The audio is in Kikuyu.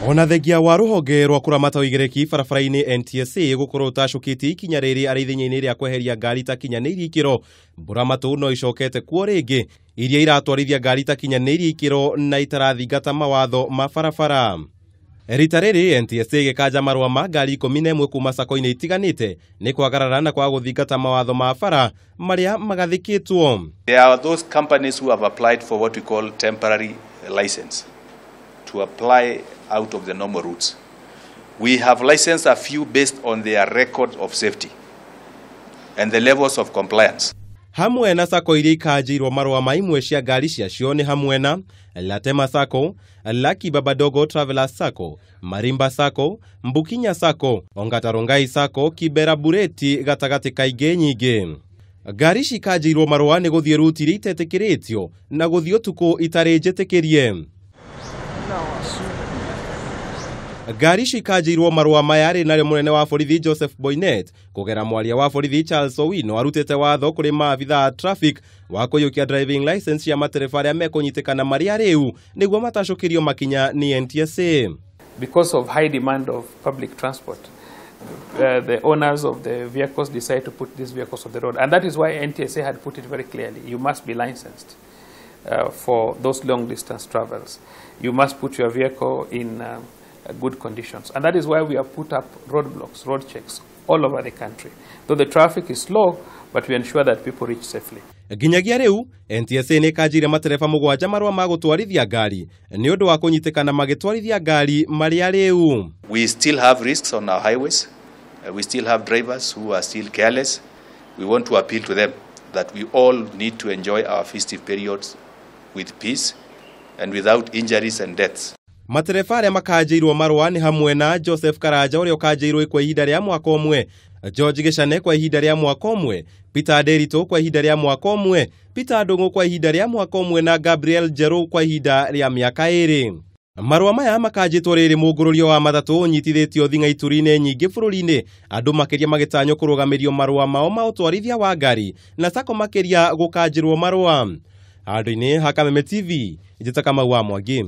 Ona thengia wa rũhonge rwa kũramata ũigĩrĩki barabara-inĩ NTSA gũkorwo ũtacũkĩtie ikinya rĩrĩ arĩ ithenya-inĩ rĩa kweheria ngari itakinyanĩirie ikĩro, mbũramatũ no icokete kuo rĩngĩ iria iratwarithia ngari itakinyanĩirie ikĩro na itarathingata mawatho ma barabara. Rita rĩrĩ NTSA ĩgĩkanja marũa ma ngari 11 kuma sako-inĩ itiganĩte nĩ kwagarara na kwaga gũthingata mawatho ma bara marĩa magathĩkĩtwo. There are those companies who have applied for what we call temporary license to apply out of the normal routes. We have licensed a few based on their record of safety and the levels of compliance. Hamwe na sako iria ikanjĩirwo marũa ma imwe cia ngari ciacio nĩ hamwe na Latema Sacco, Lucky Babadogo Travelers Sacco, Marimba Sacco, Mbukinya Sacco, Ongata Rongai Sacco, Kibera Bureti gatagatĩ ka ingĩ nyingĩ. Ngari ici ikanjĩirwo marũa nĩ gũthiĩ ruti iria itetĩkĩrĩtio na gũthiĩ ũtukũ itarĩ njĩtĩkĩrie. Ngari ici ikanjĩirwo marũa maya rĩ narĩo mũnene wa borithi Joseph Boinnet kũgera mwaria wa borithi Charles Owino arutĩte watho kũrĩ maabitha a traffic wa kũiyũkia driving license cia matereba arĩa mekũnyitĩkana marĩ arĩu nĩguo matacũkĩrio makinya nĩ NTSA. Because of high demand of public transport, the owners of the vehicles decide to put these vehicles on the road, and that is why NTSA had put it very clearly: you must be licensed for those long distance travels. You must put your vehicle in good conditions, and that is why we have put up roadblocks, road checks all over the country. Though the traffic is slow, but we ensure that people reach safely. Nginyagia rĩu NTSA nĩ ĩkanjĩire matereba 7 marũa ma gũtwarithia ngari nĩ ũndũ wa kũnyitĩkana magĩtwarithia ngari marĩ arĩu. We still have risks on our highways. We still have drivers who are still careless. We want to appeal to them that we all need to enjoy our festive periods with peace and without injuries and deaths. Matereba arĩa makanjĩirwo marũa nĩ hamwe na Joseph Karanja ũrĩa ũkanjĩirwo kwa ihinda rĩa mwaka ũmwe, George Gĩcane kwa ihinda rĩa mwaka ũmwe, Peter Nderitu kwa ihinda rĩa mwaka ũmwe, Peter Ndung'u kwa ihinda rĩa mwaka ũmwe na Gabriel Njeru kwa ihinda rĩa mĩaka 2. Marũa maya makanjĩtwo rĩrĩ mũngũrũrio wa matatũ ũnyitithĩtio thing'a ituri-inĩ nyingĩ bũrũri-inĩ, andũ makĩria magĩtanywo kũrũgamĩrio marũa mao ma ũtwarithia wa ngari na sako makĩria gũkanjĩrwo marũa. Handũ-inĩ ha Kameme TV, njĩta Kamau wa Mwangi.